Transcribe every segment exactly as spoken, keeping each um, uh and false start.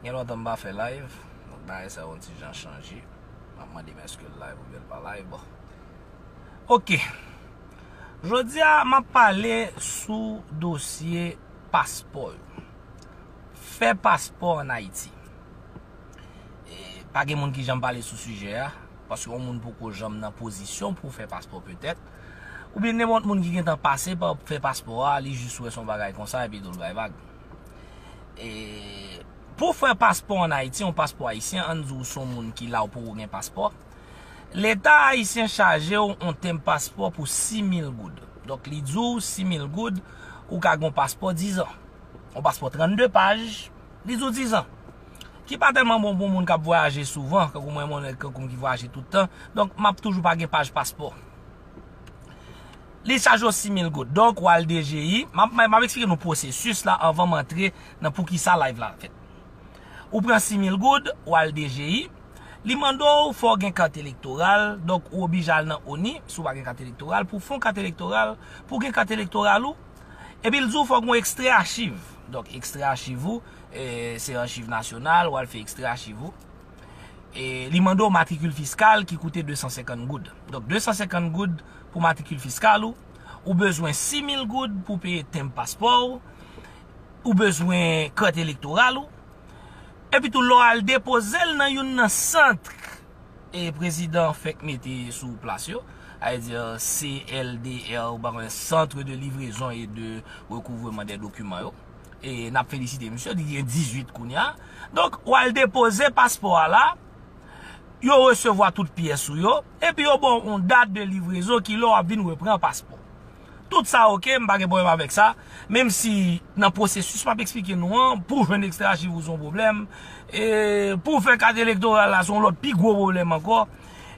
Gen lontan m pa fè live. Donk, bagay sa yon ti jan chanje. M ap mande m èske l live oubyen l pa live. Bon. Ok. Jodi a, m ap pale sou dosye paspò yo. Fè paspò ann Ayiti. E, pa gen moun ki janm pale sou sijè a, paske yon moun poko janm nan pozisyon pou fè paspò petèt. Oubyen nenpòt moun ki gentan pase pa fè paspò a, li jis wè se yon bagay konsa epi tou l bay vag. E, pou fè paspò ann Ayiti, yon paspò ayisyen, ann di w se yon moun ki la ou poko gen paspò, Leta ayisyen chaje w yon tenb paspò pou sis mil goud. Donk, li di w sis mil goud, ou ka gen yon paspò diz an. Yon paspò trannde paj, li di w diz an. Ki pa tèlman bon pou moun k ap vwayaje souvan, kankou mwen, mwen, kankou m ki vwayaje tout tan. Donk, m ap toujou pa gen paj paspò. Li chaje w sis mil goud. Donk, w al D G I. M ap, m ap eksplike nou pwosesis la anvan m antre nan poukisa live la fèt. Ou pran sis mil goud, w al D G I. Li mande w fò w gen kat elektoral. Donk, ou oblije al nan ONI, si w pa gen kat elektoral, pou w fè yon kat elektoral, pou w gen kat elektoral ou. Epi l di w fò w gen yon ekstrè achiv. Donk, ekstrè achiv ou, e, se achiv nasyonal, w al fè ekstrè achiv ou. E, li mande w matrikil fiskal ki koute de san senkant goud. Donk, de san senkant goud pou matrikil fiskal ou. Ou bezwen sis mil goud pou peye tenb paspò ou. Ou bezwen kat elektoral ou. Epi tou, lè w al depoze l nan youn nan sant, e, prezidan fèk mete sou plas yo, a vle di, C L D R, ou pa konnen, Centre de Livraison et de Recouvrement des Documents yo. E n ap felisite misye, li gen dizuit kounye a. Donk, w al depoze paspò a la, yo resevwa tout pyès ou yo, epi yo ba w yon dat de livrezon ki lè w ap vin repran paspò. Tout sa oke, m pa gen pwoblèm avèk sa, menm si nan pwosesis m ap eksplike nou an, pou w jwenn ekstrè achiv ou se yon pwoblèm, e pou w fè kat elektoral la se yon lòt pi gwo pwoblèm ankò,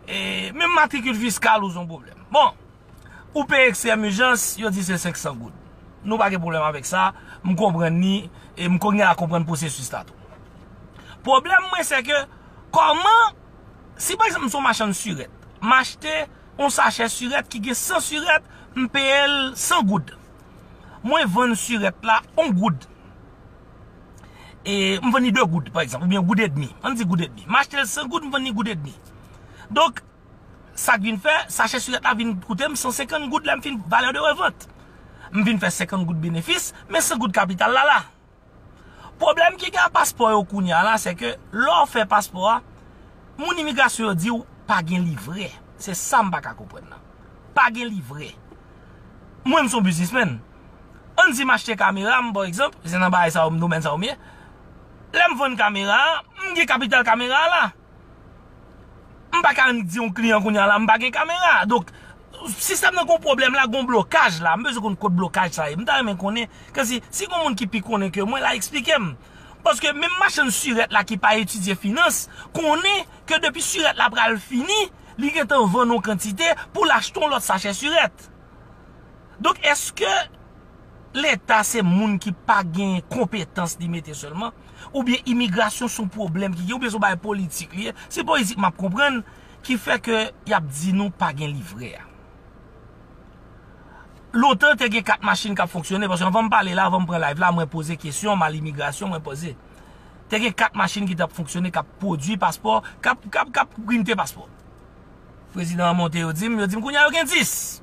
e menm matrikil fiskal ou se yon pwoblèm. Bon, ou peye ekstrè ijans, yo di se senk san goud. Nou pa gen pwoblèm avèk sa, m konprann li, e m konn gen a konprann pwosesis la tou. Pwoblèm mwen se ke, kòman, si pa egzanp m se yon machann sirèt, m achte yon sachè sirèt ki gen san sirèt, m peye l san goud. Mwen vann sirèt la yon goud. E m vann li de goud, pa egzanp, oubyen goud edmi. Ann di goud edmi. M achte l san goud, m vann li goud edmi. Donk, sa k vin fè, sachè sirèt la vin koute m san senkant goud lè m fin valè de revant. M vin fè senkant goud benefis, men san goud kapital la la. Pwoblèm ki gen ak paspò yo kounye a la, se ke lè w fè paspò a, moun imigrasyon yo di w pa gen livrè. Se sa m pa ka konprann nan. Pa gen livrè. Mwen, m se yon biznismenn. Ann di m achte kamera m, pa egzanp, se nan bagay sa yo, domèn sa yo m ye. Lè m vann kamera a, m gen kapital kamera a la. M pa ka annik di yon kliyan kounye a la, m pa gen kamera. Donk, sistèm nan gon pwoblèm la, gon blokaj la. M bezwen konn kot blokaj sa ye. M ta renmen konnen, ke si, si gon moun ki pi konnen ke mwen la, eksplike m. Paske menm machann sirèt la ki pa etidye finans, konnen ke depi sirèt la pral fini, li gentan vann yon kantite pou l achte yon lòt sachè sirèt. Donk, èske Leta se moun ki pa gen konpetans li mete sèlman? Oubyen imigrasyon se yon pwoblèm ki gen, oubyen se yon bagay politik li ye? Se politik m ap konprann ki fè ke y ap di nou pa gen livrè a. Lontan, te gen kat machin k ap fonksyone, paske anvan m pale la, anvan m pran live la, mwen poze kesyon, m al imigrasyon, mwen poze. Te gen kat machin ki t ap fonksyone, k ap pwodui paspò, k ap, k ap, k ap printe paspò. Prezidan an monte, yo di m, yo di m, kounye a yo gen dis.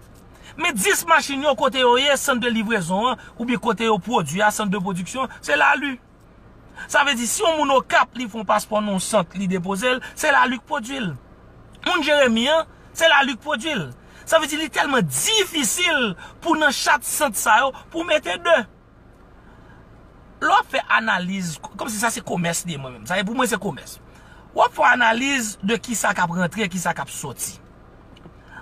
Men dis machin yo, kote yo ye, sant de livrezon an, oubyen kote yo pwodui a, sant de pwodiksyon, se Lali. Sa vle di, si yon moun Okap, li fè yon paspò nan yon sant, li depoze l, se Lali k pwodui l. Moun Jeremi an, se Lali k pwodui l. Sa vle di, li tèlman difisil pou nan chak sant sa yo, pou mete de. Lè w ap fè analiz, kòmsi sa se komès li ye mwen menm. Sa ye pou mwen se komès. W ap fè analiz de kisa k ap rantre, kisa k ap sòti.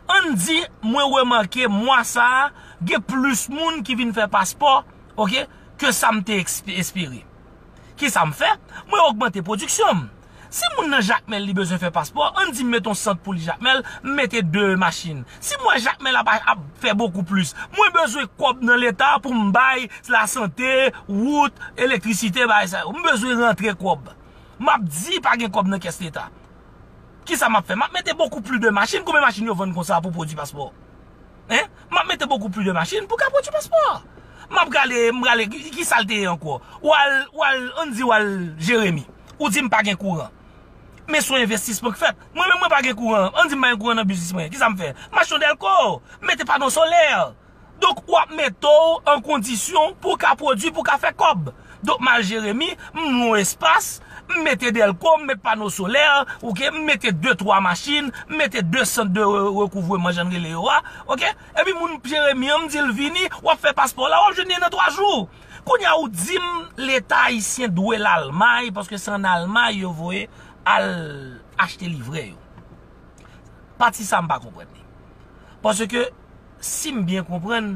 Ann di, mwen remake mwa sa a, gen plis moun ki vin fè paspò, oke, ke sa m te eksp-, espere. Kisa m fè? Mwen ogmante pwodiksyon m. Si moun nan Jakmèl li bezwen fè paspò, ann di m mete yon sant pou li Jakmèl, m mete de machin. Si m wè Jakmèl ap, ap fè bokou plis, mwen bezwen kòb nan Leta pou m bay lasante, wout, elektrisite, bagay sa yo. M bezwen rantre kòb. M ap di pa gen kòb nan kès Leta. Kisa m ap fè? M ap mete bokou plis de machin. Konbyen machin yo vann konsa pou pwodui paspò? Hein? M ap mete bokou plis de machin pou ka pwodui paspò. M ap gade, m gade, ki, ki sa l te ye ankò? W al, w al, ann di w al Jeremi. Ou di m pa gen kouran. Men se yon envestisman k fèt. Mwen menm mwen pa gen kouran. Ann di m pa gen kouran nan biznis mwen. Kisa m fè? M achte yon dèlko. M mete pano solè. Donk, w ap mete w an kondisyon pou w ka pwodui, pou w ka fè kòb. Donk, m al Jeremi, m lwe yon espas, m mete dèlko, m mete pano solè, oke, m mete de, twa machin, m mete de sant de re-, rekouvreman, jan n rele yo a, oke? Epi moun Jeremi an, m di l vini, w ap fè paspò la, w ap jwenn li nan twa jou. Kounye a, ou di m Leta ayisyen dwe Lalmay, paske se ann Almay yo voye al achte livrè yo. Pati sa a, m pa konprann li. Paske, si m byen konprann,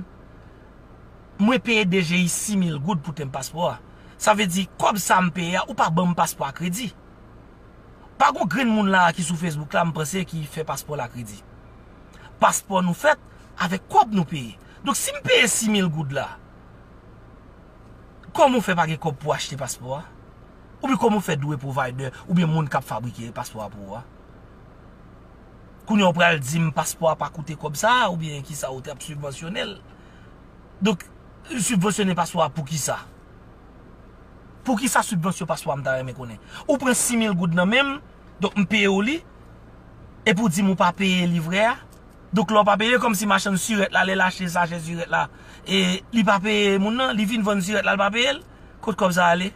mwen peye D G I sis mil goud pou tenb paspò a. Sa vle di, kòb sa a m peye a, ou pa ban m paspò a kredi. Pa gon grenn moun la a ki sou Facebook la, m panse, ki fè paspò la kredi. Paspò nou fèt avèk kòb nou peye. Donk, si m peye sis mil goud la, kòman w fè pa gen kòb pou w achte paspò a? Oubyen kòman w fè dwe provider, oubyen moun k ap fabrike paspò a pou ou a? Kounye a w pral di m paspò a pa koute kòb sa a, oubyen kisa, ou t ap sibvansyone l. Donk, sibvansyone paspò a pou kisa? Pou kisa sibvansyon paspò a, m ta renmen konnen? Ou pran sis mil goud nan men m, donk m peye w li, epi w di m ou pa peye livrè a? Donk lè w pa peye, kòmsi machann sirèt la, lè l achte sachè sirèt la, e li pa peye moun nan, li vin vann sirèt la, li pa peye l? Kot kòb sa ale?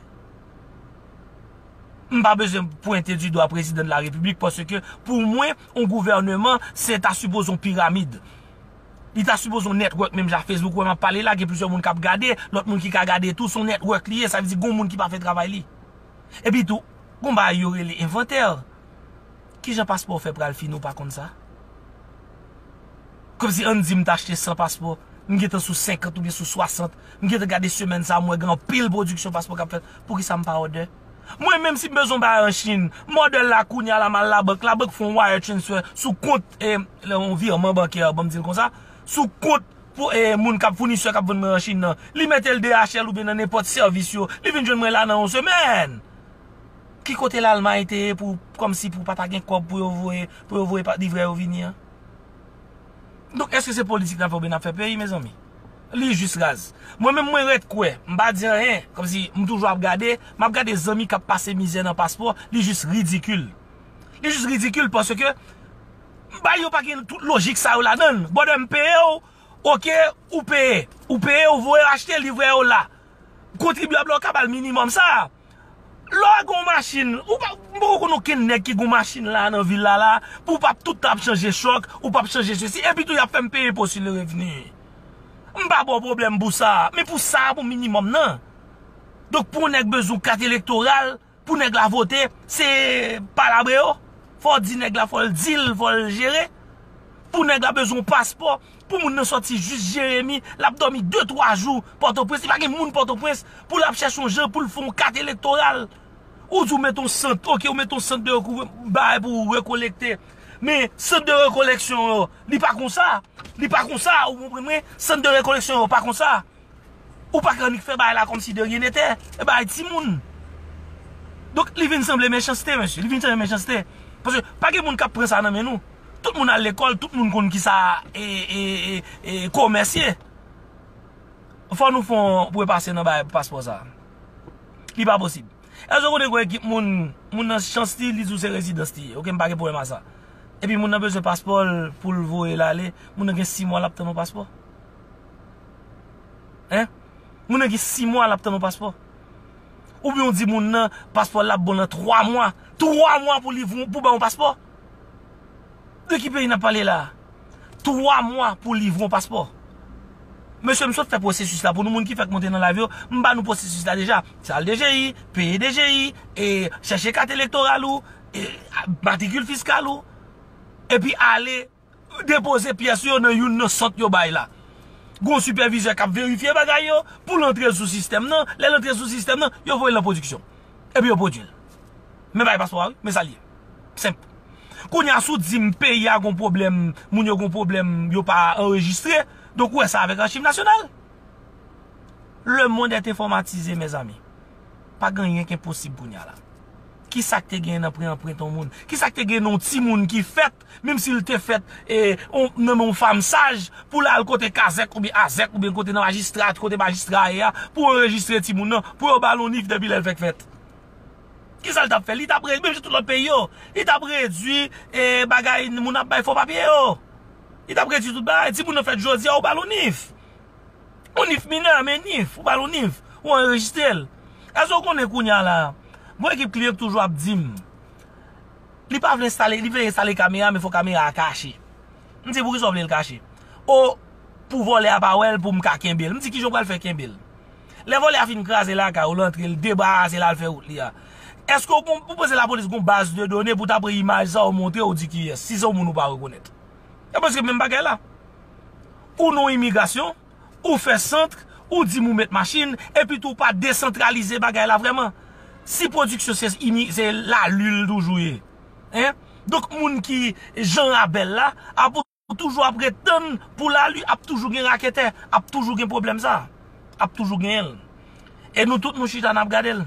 M pa bezwen pwente di dwa prezidan de la repiblik, paske pou mwen, yon gouvèneman, se ta sipoze yon piramid. Li ta sipoze yon network, menm jan Facebook, ou wè m ap pale la, gen plizyè moun k ap gade, lòt moun ki ka gade tou, se yon network li ye, sa vle di gon moun ki pa fè travay li. Epi tou, gon bagay yo rele envantè. Kijan paspò w fè pral fini, ou pa konn sa? Kòmsi ann di m t achte san paspò, m gentan sou senkant oubyen sou swasant, m gentan gade semèn sa a, m wè gen anpil pwodiksyon paspò k ap fèt, poukisa m pa òdè? Mwen menm si m bezwen yon bagay an Chin, m òdè l la kounye a la, m al labank, labank fè yon wire transfer sou kont, e, yon vireman bankè, ban m di l konsa, sou kont pou, e, moun k ap founisè k ap vann mwen an Chin nan. Li mete l D H L oubyen nan nenpòt sèvis yo. Li vin jwenn mwen la nan yon semèn. Ki kote Lalmay te ye pou, kòmsi pou pa ta gen kòb pou yo voye, pou yo voye pa, livrè yo vini an? Donk, èske se politik n ap fè oubyen n ap fè peyi, mezanmi? Li jis raz. Mwen menm, mwen ret kwè. M pa di anyen. Kòmsi m toujou ap gade, m ap gade zanmi k ap pase mizè nan paspò. Li jis ridikil. Li jis ridikil paske bagay yo pa gen tout lojik sa yo ladan l. Brother, m peye w, oke, ou peye. Ou peye, ou voye achte, livrè yo la. Kontribyab la, ou ka ba l minimòm sa. Lè w gen yon machin, ou pa, m poko konn okenn nèg ki gen yon machin la nan vil la la, pou w pa tout tan ap chanje chòk, ou p ap chanje sesi, epi tou y ap fè m peye enpo si le revni. M pa ba w pwoblèm pou sa, men pou sa, pou minimòm nan. Donk, pou yon nèg bezwen yon kat elektoral, pou nèg la vote, se palabre yo. Fò w di nèg la, fò l di l, fò l jere. Pou nèg la bezwen yon paspò, pou moun nan sòti jis Jeremi, l ap dòmi de, twa jou Pòtoprens, li pa gen moun Pòtoprens, pou l ap chèche yon jan pou l fè yon kat elektoral. Ou di w mete yon sant, oke, ou mete yon sant de rekouvri, bagay pou w rekolekte. Men sant de rekoleksyon yo, li pa konsa. Li pa konsa, ou konprann mwen? Sant de rekoleksyon yo pa konsa. Ou pa ka annik fè bagay la kòmsi de rien n'était. E bagay timoun. Donk, li vin sanble mechanste, mesye. Li vin sanble mechanste. Paske pa gen moun k ap pran sa nan men nou. Tout moun al lekòl, tout moun konn kisa e, e, e, e, komès ye. Fò nou fè yon repase nan bagay paspò sa. Li pa posib. Èske w konnen gon ekip moun, moun nan chans li, li di w se rezidans li ye. Oke, m pa gen pwoblèm a sa. Epi moun nan bezwen paspò l pou l voye l ale, moun nan gen sis mwa l ap tann yon paspò. Hein? Moun nan gen sis mwa l ap tann yon paspò. Oubyen w di moun nan, paspò l ap bon nan twa mwa. Twa mwa pou livre, pou ba w yon paspò? De ki peyi n ap pale la? Twa mwa pou livre yon paspò. Mesye, m sot fè pwosesis la pou nou, moun ki fèk monte nan live yo, m ba nou pwosesis la deja. Se al D G I, peye D G I, e chèche kat elektoral ou, e matrikil fiskal ou, epi ale depoze pyès yo nan youn nan sant yo bay la. Gon sipèvizè k ap verifye bagay yo, pou l antre l sou sistèm nan, lè l antre l sou sistèm nan, yo voye l nan pwodiksyon. Epi yo pwodui l. Men bay paspò a, wi, men sa l ye. Senp. Kounye a, si w di m peyi a gon pwoblèm, moun yo gon pwoblèm, yo pa anrejistre, donk ou wè sa avèk Achiv Nasyonal. Le monde est informatisé, mes amis. Pa gen anyen ki enposib kounye a la. Kisa k te gen nan pran anprent yon moun? Kisa k te gen nan yon timoun ki fèt, menm si l te fèt, e, on, nan men yon fanm saj, pou l al kote kazèk oubyen azèk oubyen kote nan majistra, kote majistra a ye a, pou anrejistre timoun nan, pou yo ba l yon nif depi lè l fèk fèt? Kisa l t ap fè? Li t ap redwi, menm jan tout lòt peyi yo, li t ap redwi e bagay moun ap bay fo papye yo. Li t ap redwi tout bagay. Timoun nan fèt jodi a, ou ba l yon nif. Yon nif minè, men nif, ou ba l yon nif, ou anrejistre l. Èske w konnen kounye a la? Gon ekip kliyan k toujou ap di m, li pa vle enstale, li vle enstale kamera, men fò kamera a kache. M di, poukisa w vle l kache? O, pou vòlè a pa wè l, pou m ka kenbe l. M di, kijan w pral fè kenbe l? Lè vòlè a fin kraze lakay ou, l antre, l debarase l al fè wout li a. Èske w, ou panse lapolis gon baz de done pou ta pran imaj sa ou montre ou di kiyès, si se yon moun ou pa rekonèt? E prèske menm bagay la. Ou nan imigrasyon, ou fè sant, ou di m ou met machin, epi tou ou pa desantralize bagay la vrèman. Si pwodiksyon se imi-, se lalil toujou ye. Hein? Donk moun ki Jan Rabèl la, ap toujou ap ret tann pou lalil, ap toujou gen raketè, ap toujou gen pwoblèm sa. Ap toujou genyen l. E nou tout nou chita n ap gade l.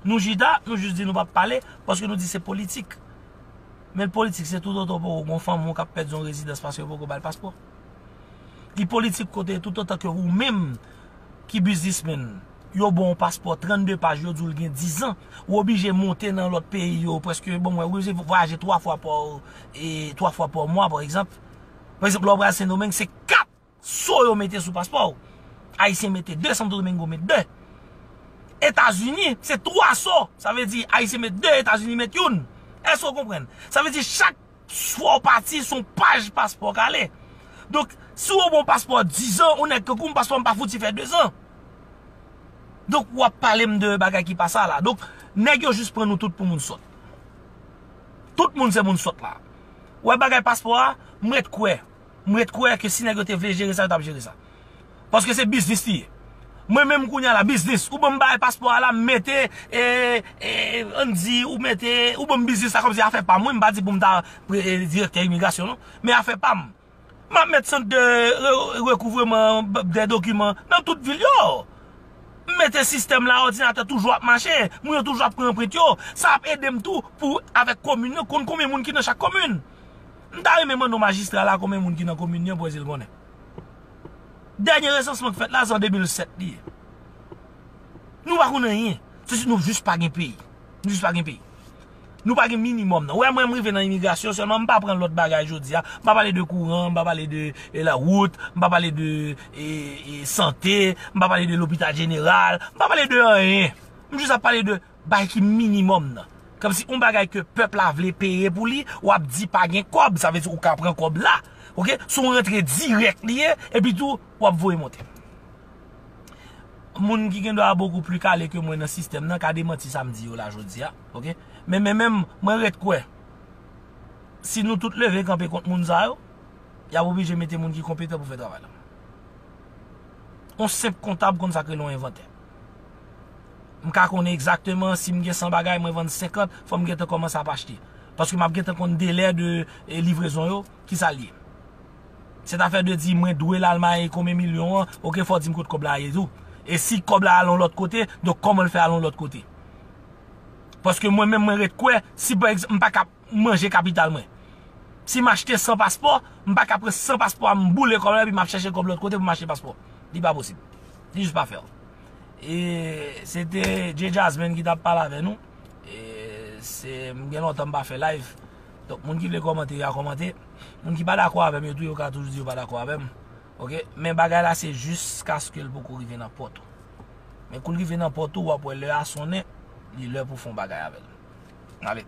Nou chita, nou jis di nou p ap pale, paske nou di se politik. Men politik se toutotan poko gon fanmi w k ap pèdi yon rezidans paske yo poko ba l paspò. Li politik kote toutotan ke ou menm ki biznismenn, yo ba w yon paspò trannde paj, yo di w l gen diz an, ou oblije monte nan lòt peyi yo, prèske, bon, mwen oblije vwayaje twa fwa pa, e, twa fwa pa mwa, pa egzanp. Pa egzanp, lè w pral Sendomeng, se kat so yo mete sou paspò w. Ayisyen mete de, Santo Domingo met de. Etazini, se twa so. Sa vle di, Ayisyen met de, Etazini met youn. Èske w konprann? Sa vle di, chak fwa w pati, se yon paj paspò k ale. Donk, si w bon paspò diz an, yon nèg tankou m, paspò m pa fouti fè de zan. Donk, w ap pale m de bagay ki pa sa la. Donk, nèg yo jis pran nou tout pou moun sòt. Tout moun se moun sòt la. Wè bagay paspò a, m ret kwè. M ret kwè ke si nèg yo te vle jere sa, yo t ap jere sa. Paske se biznis li ye. Mwen menm kounye a la, biznis. Ou ban m bagay paspò a la, m mete, e, e, ann di, ou mete, ou ban m biznis la kòmsi afè pa m. Mwen, m pa di pou m ta pre-, e, direktè imigrasyon, non. Men afè pa m. M ap met sant de re-, rekouvreman de dokiman nan tout vil yo. M mete sistèm la, òdinatè toujou ap mache, moun yo toujou ap pran anprent yo. Sa ap ede m tou pou avèk komin yo, konn konbyen moun ki nan chak komin. M ta renmen mande yon majistra la konbyen moun ki nan komin li an pou ede l konnen. Dènye resansman k fèt la, se an de mil sèt li ye. Nou pa konn anyen. Se si nou jis pa gen peyi. Nou jis pa gen peyi. Nou pa gen minimòm nan. Ou wè mwen, m rive nan imigrasyon, sèlman m pa pran lòt bagay jodi a. M pa pale de kouran, m pa pale de, e, la wout, m pa pale de, e, e, sante, m pa pale de lopital jeneral, m pa pale de anyen. M jis ap pale de bagay ki minimòm nan. Kòmsi yon bagay ke pèp la vle peye pou li, w ap di pa gen kòb, sa vle di ou ka pran kòb la. Oke? Se yon rantre dirèk li ye, epi tou, w ap voye monte. Moun ki gen dwa bokou pli kale ke mwen nan sistèm nan ka demanti sa m di yo la jodi a, oke? Men, men, men, mwen ret kwè, si nou tout leve kanpe kont moun sa yo, y ap oblije mete moun ki konpetan pou fè travay la. Yon senp kontab konn sa k rele yon envantè. M ka konnen egzakteman si m gen san bagay, mwen vann senkant, fò m gentan kòmanse ap achte. Paske m ap gentan konn delè de, e, livrezon yo, ki sa l ye. Se t afè de di mwen dwe l al maye konbyen milyon an, oke, fò w di m kot kòb la ye tou. E si kòb la al yon lòt kote, donk kòman l fè al yon lòt kote? Paske mwen menm mwen ret kwè, si pa egzanp m pa ka manje kapital mwen. Si m achte san paspò, m pa ka pran san paspò a, m boule kòb la, epi m ap chèche kòb lòt kote pou m achte paspò. Li pa posib. Li jis pa fè. E se te Djey Jasmine ki t ap pale avè nou. E se, m gen lontan m pa fè live. Donk, moun ki vle kòmante, y a kòmante. Moun ki pa dakò avè m, yo tou, yo ka toujou di yo pa dakò avè m. Oke? Men bagay la, se jiskaske l poko rive nan pòt ou. Men kou l rive nan pòt ou, w ap wè lè a sonnen, li lè pou fè yon bagay avè l. Ale.